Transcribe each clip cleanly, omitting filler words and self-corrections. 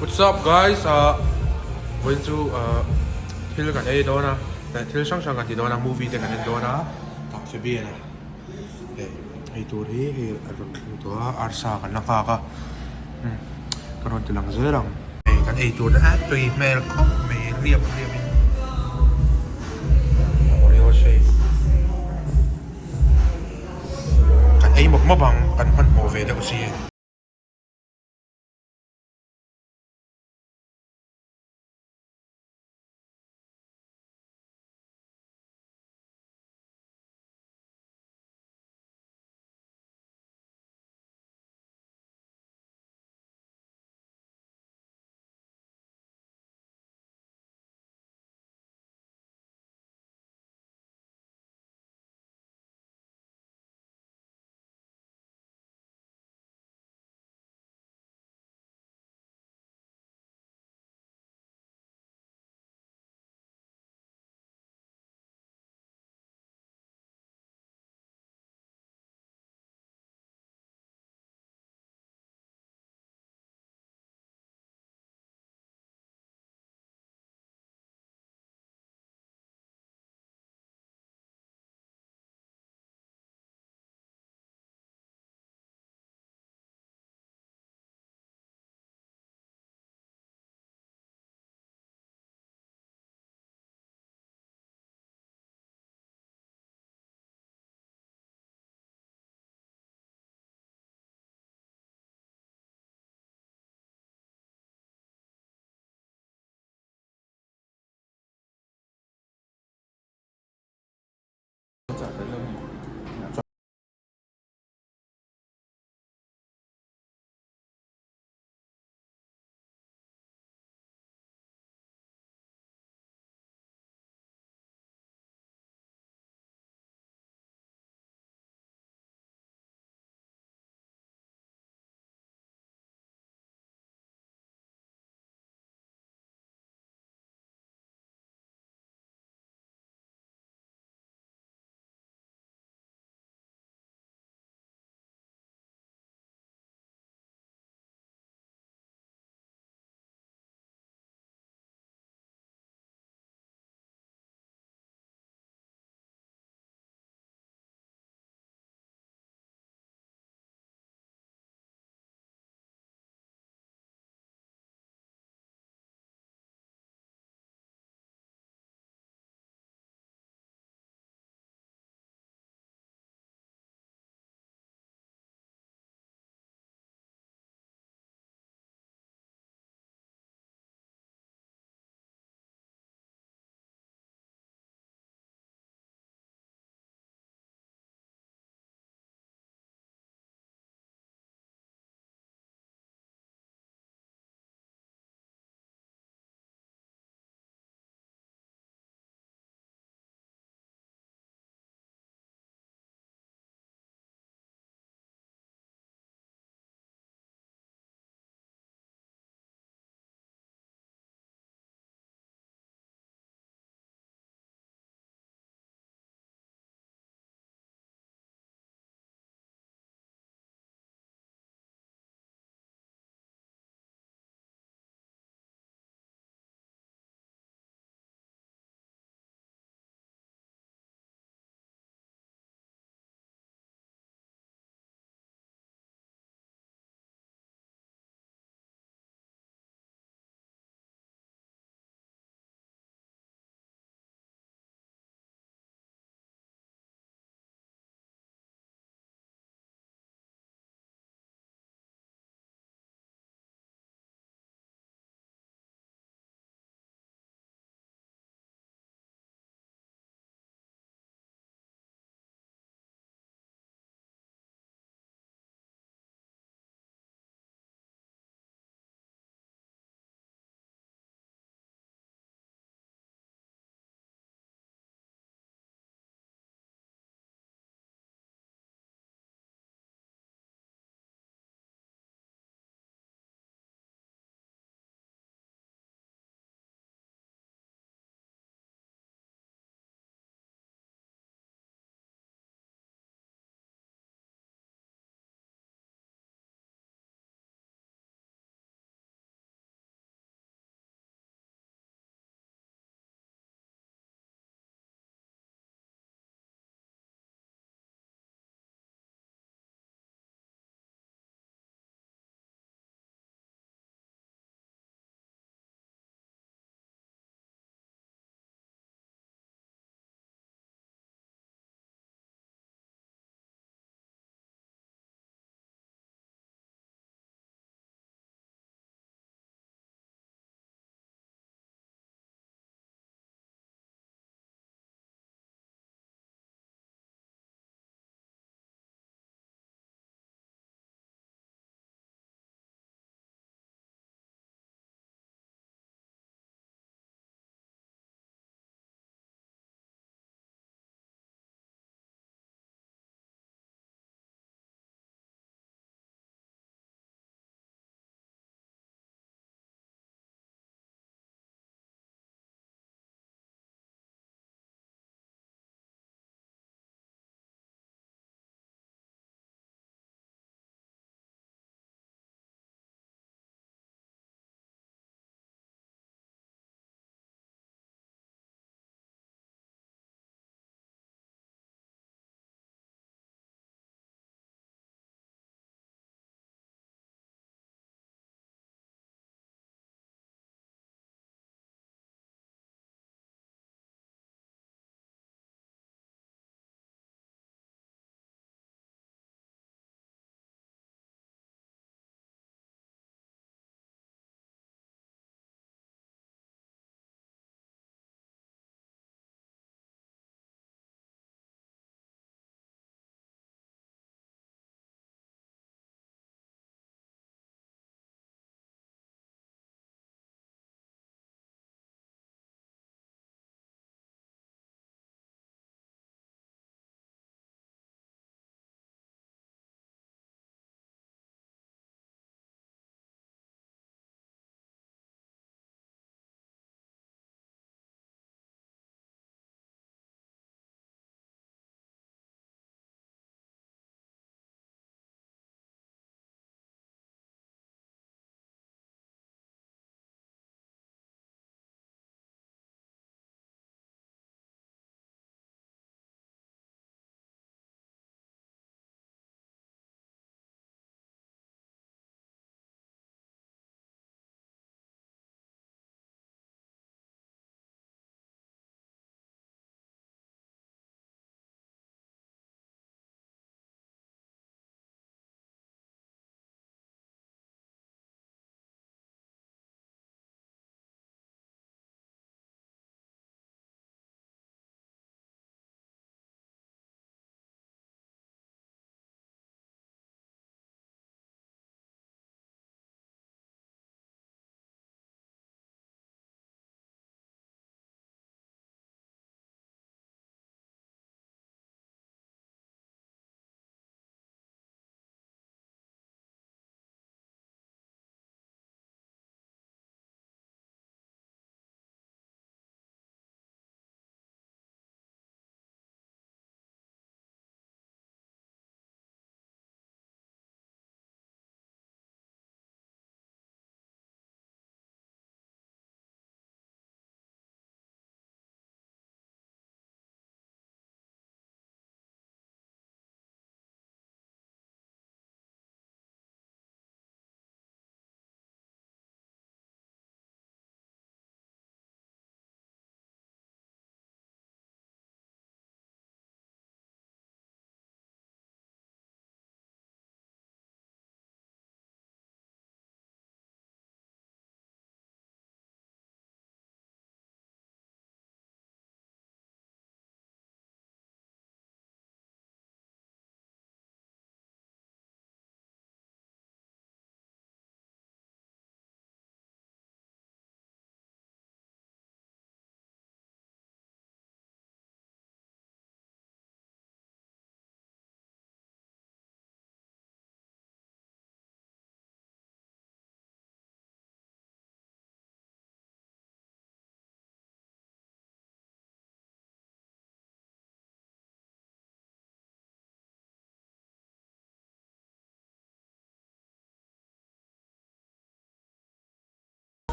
What's up guys ah vawiin chu ah thil kan ei dawn a eh thil hrang hrang kan ti dawn a movie te kan en dawn a tah Fabian a eh ei tur hi hei a rawn thleng tawh a arsa kan la nghak a umm ka rawn ti lang zel ang. Hei kan ei tur te a tui hmel khawp mai riap riap in oreo shake kan ei mawp mawp ang kan hmanhmawh ve deuh si.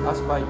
Last bite.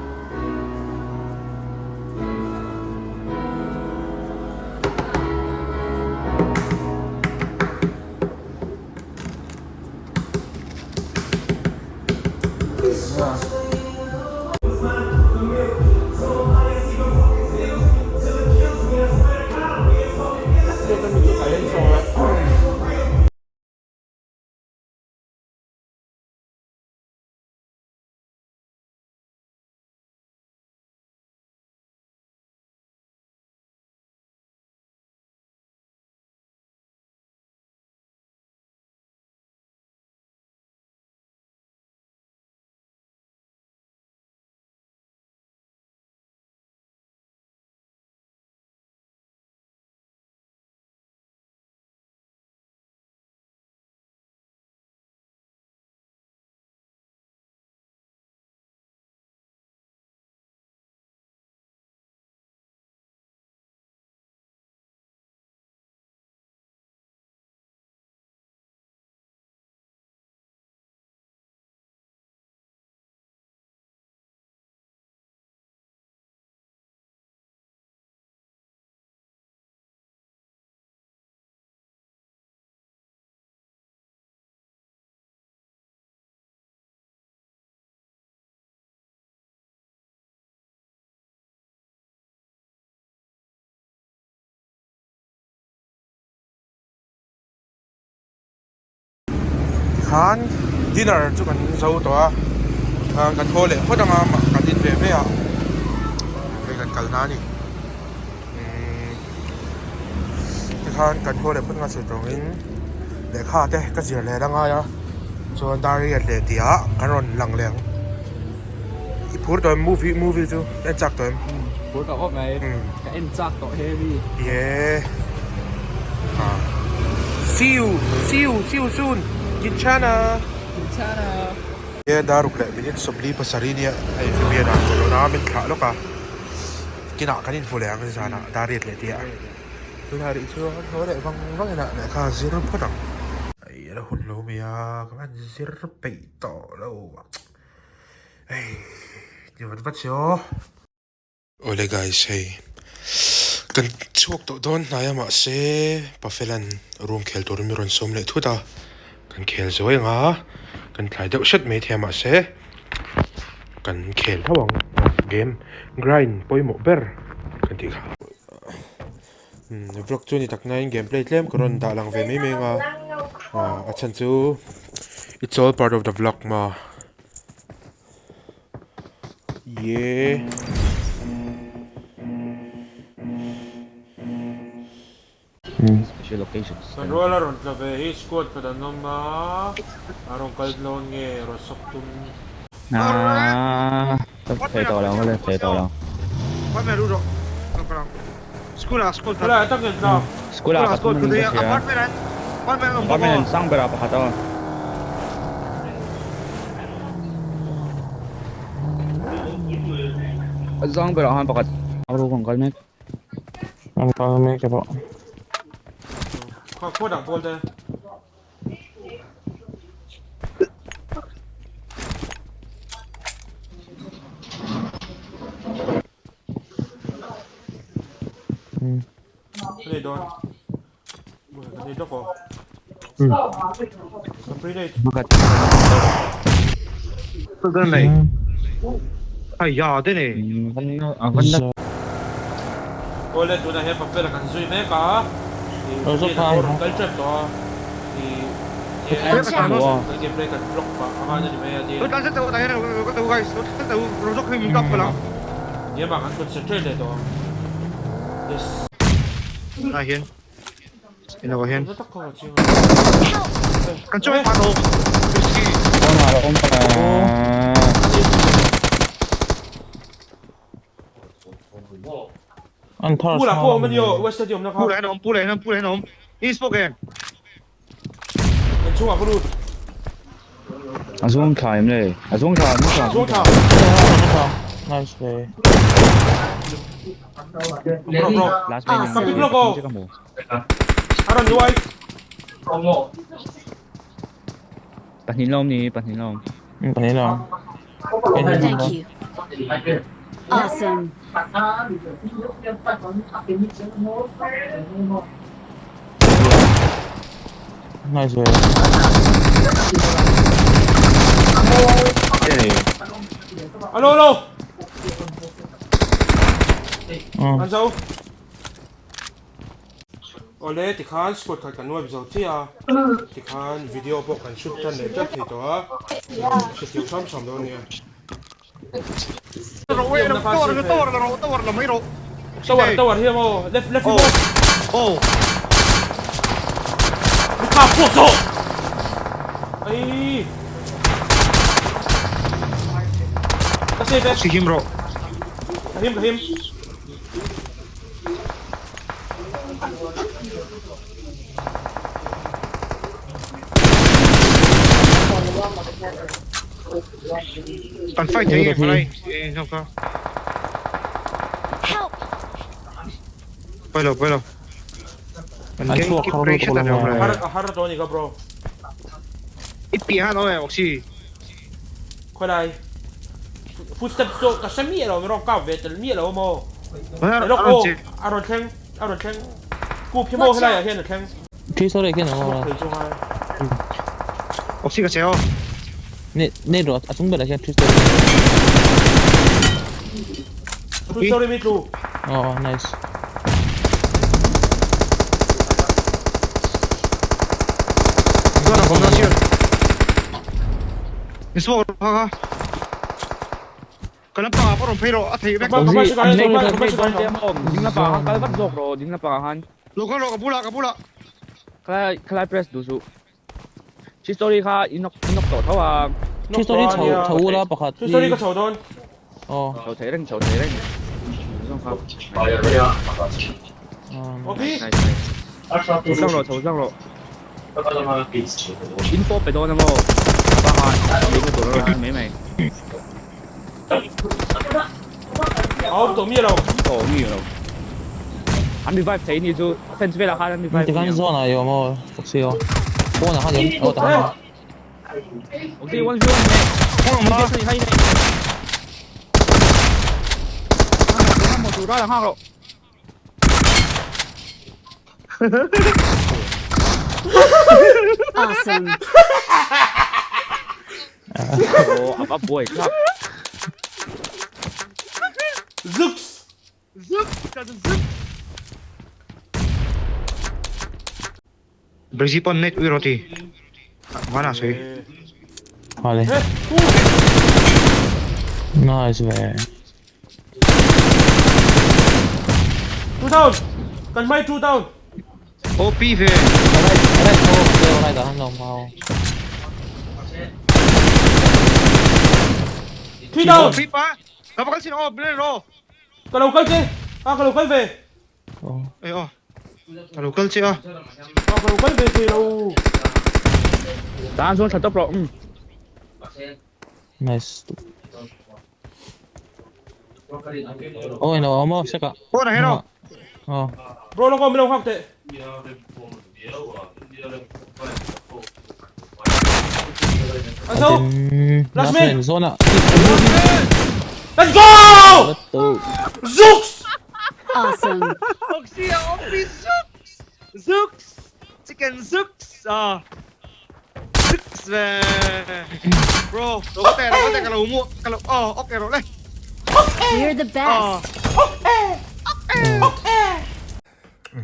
Tikhan dinner chu kan zo tawh a, tikhan kan haw leh phawt anga mah kan in ve ve a, hei kan kal na a ni. Umm tikhan kan haw leh phawt anga sawi tawngin lehkha te ka zir leh la ngai a, chuan dar riat leh tih ah kan rawn lang leh ang. I phur tawh em movie movie chu en chak tawh em? Phur tawh khawp mai. Ka en chak tawh heavy. Yeah. Ah. See you, see you, see you soon. Kinchana. Kinchana. Ye daruk leh minute 47 nia hei Fabian-a Corona min thlah lawk a. Kinah kan inhmu leh ang zanah dar riat leh tia. Tunah rih chuan haw leh vang vang inah lehkha zir phawt ang. Ai a la hun lo mai a, ka van zir peih tawh lo. Hei ti vat vat si aw. Awle guys hei kan chhuak tawh dawn hnai a mahse Pafelan room khel turin min rawn sawm leh thut a kan khel zuai ang a kan tlai deuh hret mai thei a mahse kan khel tho ang game grind pawimawh ber kan tih kha vlog chu ni tak nain game play tlem ka rawn dah lang ve mai mai ang a a chhan chu it's all part of the vlog ma. Ye. Special occasions. Kan rual a rawn tla ve hi squad khat an awm a, a rawn kal dawn nge rawn sawk tum. Ahh thei tawh lo le thei tawh lo. Khawlai ah tak in tla. School ah pathum an awm ka hria. Apartment an sang ber ah pakhat a awm. A sang ber ah khan pakhat. A ruk an kal mek. An kal mek erawh. Khaw khaw dang pawl te. Play dawn. Kan ei lawk aw. Kan pre-date. Awle tunah hian Pafela kan zui mek a. Rawn kal tep tawh a. Kan gameplay kan vlog pah a ngai a ni mai a. Game ah kan concentrate leh tawh ang. Yes. Ah hian. Ina hian. Na tak ka chiang. Kan chuan pa no. Kawngah a awm pa. An thar Pula pawh awm ani aw West Stadium na kha. Pula an awm, pula an awm, pula an awm. East pawh ke. Kan chungah ka lut. A zuang thla em le? A zuang thla, a zuang thla. Zuang thla. Nice play. Bro, bro. Last man. Ka pick lawk aw. A rawn nuai. Pahnih lawm ni, pahnih lawm. Pahnih lawm. Thank you. Awesome. Nice ve. Alo alo. An zo. Awle tikhan squad khat kan nuai zo chiah a, tikhan video pawh kan shoot tan leh teuh thei tawh a, hrethiam hram hram dawn nia. Tower tower hi maw left left hi maw. Kha phuak zawh. Ai. Ka save e. Si him rawh. Ka him ka him. Kan fight thei nge palai eng ho kha. Help! Pawi lo pawi lo. Kan An gang chhuak keep har rei lutuk hret a lo ni awm maw. le. Har a har dawn i ka bro. I piah han awm em Oxy? Khawilai footsteps chu ka hre miah lo min rawn kap ve tel miah lo maw. A Lawk rawn aw che. a rawn thleng a rawn thleng kup hi maw Watch helai ah out! hian a thleng. Three story khian awm Smoke a. thei chu ngai. Oxy ka che aw. Ne ne rawh a chung berah hian three story. Three story mi tlu. Aw nice. Chuan a awm na sir. Ni smoke rawh kha kha. Ka lampangah pawh rawn phei rawh a thei vek. Ka hma hri kai ka hma hri kai. Ding lampangah khan kal vat zawk rawh ding lampangah khan. Lo kal rawh ka bulah ka bulah. Khalai khalai press duh suh. Three story kha i nawk i nawk tawh tho a. Three story chho chho ula pakhat Three story ka chho dawn. Aw. Chho thei reng chho thei reng. Zawng kha. OP. Nice nice. Chho tlang rawh chho tlang rawh. Info pe dawn a maw. Banga lei na tur a rawn mai mai. Awm tawh mi lo. Tawh mi lo. An revive thei ni chu fence velah khan an revive. Tikhan zone ah i awm aw Foxy aw. Pawn ah khan i awm aw tak khan. Foxy 1v1 ne. Kawng awm a. Mo tu ra la nghak rawh. Awesome. Oh, a buai thlak. Zuks! Zuks! Ka chu zuks! Brazil pawn net ui roti. Vana sawi. Hale. Nice ve. Two down. Kan mai two down. OP ve. Right, right ho, right ah han lo mau. Three down. OP pa. Ka pakal sin oh, blen ro. Ka lo kal che. Ah ka lo kal ve. Ê aw ka lo kal che a. Aw ka lo kal ve thei lo. Tan chuan tha tawp rawh umm. Nice. Aw eng lo a awm aw sek ah. Aw na hero. Aw. Bro lo kawm lo nghak teh. An zo. Last man. Zawn ah. Let's go! Zooks! Awesome. Oxy a awm pi Zooks! Zooks! Chicken Zooks! Ah. Zooks ve. Bro, lo ka te, lo ka te ka lo mu, ka lo oh, okay rawh le. We're the best.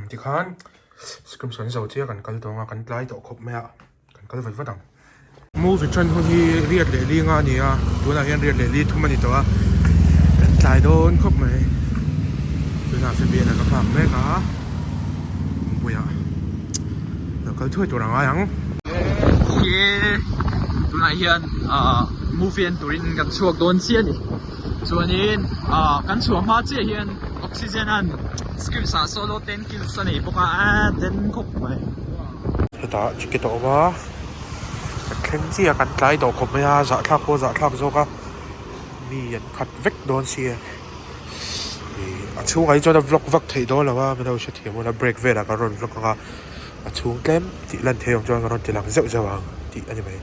Tikhan scrims kan zo chiah kan kal tawng a kan tlai tawh khawp mai a kan kal vat vat ang. Movie ṭan hun hi riat leh li nga a ni a tunah hian riat leh li thum a ni tawh a kan tlai dawn khawp mai tunah Fabian a ka nghak mek a kawngpuiah lo kal thuai tur a ngai ang. Tunah hian movie en turin kan chhuak dawn chiah a ni. Chuanin ah kan chhuah hma chiah hian oxygen an scripts ah solo ten kills a nei bawk a a den khawp mai. Hetah ticket a awm a kan thleng chiah a kan tlai tawh khawp mai a zahthlak pawh zahthlak zawk a mi an khat vek dawn sia ih a chhungah hi chuan a vlog vak theih dawn lo a min lo hrethiam ula break velah kan rawn vlog ang a a chhung tlem tih lan theih awm chuan kan rawn ti lang zeuh zeuh ang tih a ni mai.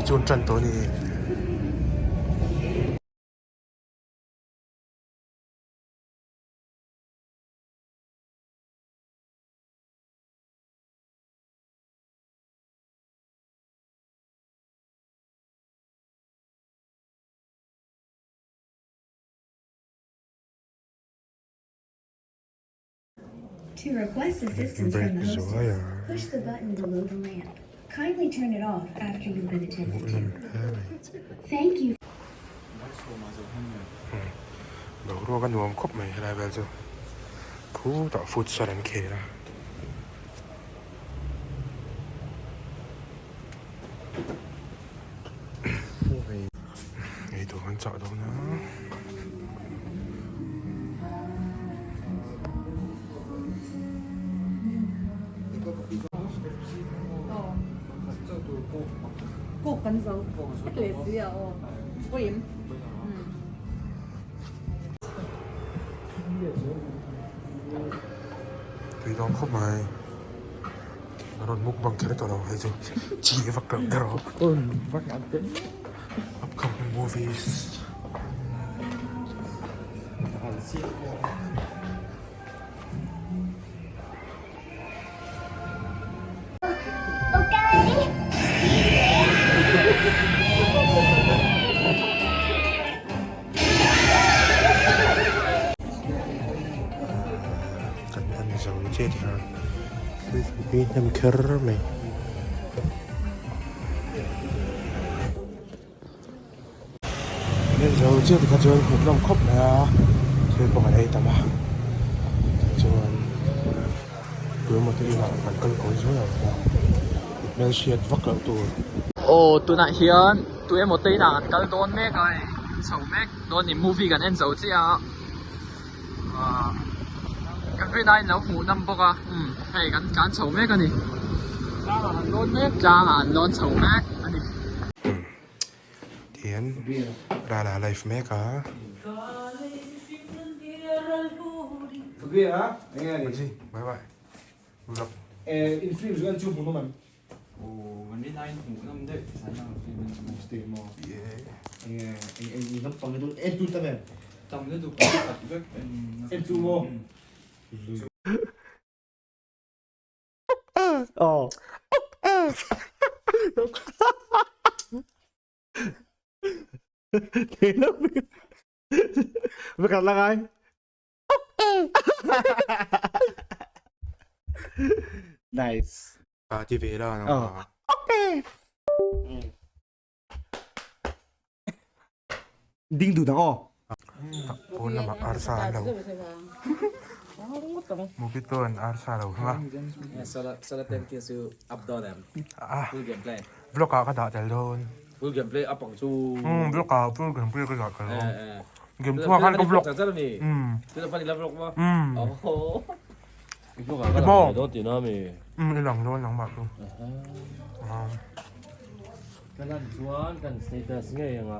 chu an tan tawh a ni. To request assistance from the hostess, push the button below the lamp. Kindly turn it off after you've been attended to. Thank you. Boruak a nuam khawp mai helai vel chu khutah futsal an khel a. Ei tur kan chah dawn a. Tui dawn khawp mai. A rawn mukbang kher tawh lo hei chu chi vak loh der aw. Upcoming movies. Kan en zo che ti khan tui hnem kher mai. Kan en zo che ti kha chuan hmuh hlawm khawp mai a thil pawh kan ei tam a chuan tuemaw te inah kan kal kawi zuai ang a hmelhriat vak loh tur. Aw tunah hian tu emaw te inah kan kal dawn mek a hei chho mek dawn ni movie kan en zo chiah a ahh kan rin aiin lo hmuh nawm bawk a umm hei kan tlan chho mek a ni tlangah an lawn mek tlangah an lawn chho mek a ni. Tihian ral a live mek a. Bye bye. Vlog. Nice. Ah, ti ve la nang Oh. Ding du dang aw. Pawn lamah arsa an lo Mobito an arsa lo hmang a. Sala sala ten kia chu up dawn em. Ah. Full gameplay. Vlog ah ka dah tel dawn. Full gameplay up ang chu. Um vlog ah full gameplay ka dah tel dawn. Eh eh. Game thua khan ka vlog. Char char mi. Um. Tu la pan ila vlog ma. Um. Oh. Vlog ah ka Maw. lang dawn tih na mi. Um i lang dawn nangmah chu. Um. Ka lan chuan kan status ngei anga.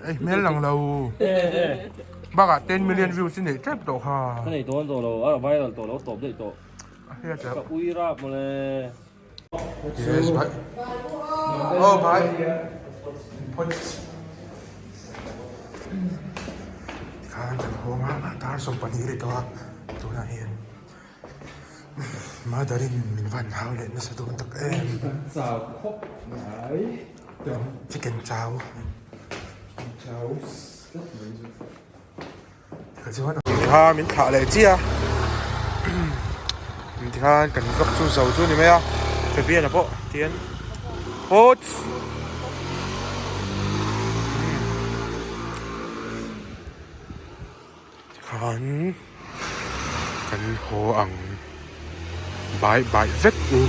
Ei hmel lang lo. Bakah 10 million views i neih tep tawh kha. Ka nei dawn tawh lo, a viral tawh lo, tawp daih tawh. Ka ui rap mawle. Yes, bhai. Oh, bhai. Khan kan hawng a, dar 12 ri tawh a, tunah hian. Mother-in min van hau leh nasa dawn tak em. Chicken chow khawp mai. Chicken chow. Chow tlat mai chu. Chuan kha min thlah leh chiah a. Tikhan kan vlog chu zo chu ni mai a. Fabian-a pawh tian Hawts. Tikhan kan haw ang bai bai vek u.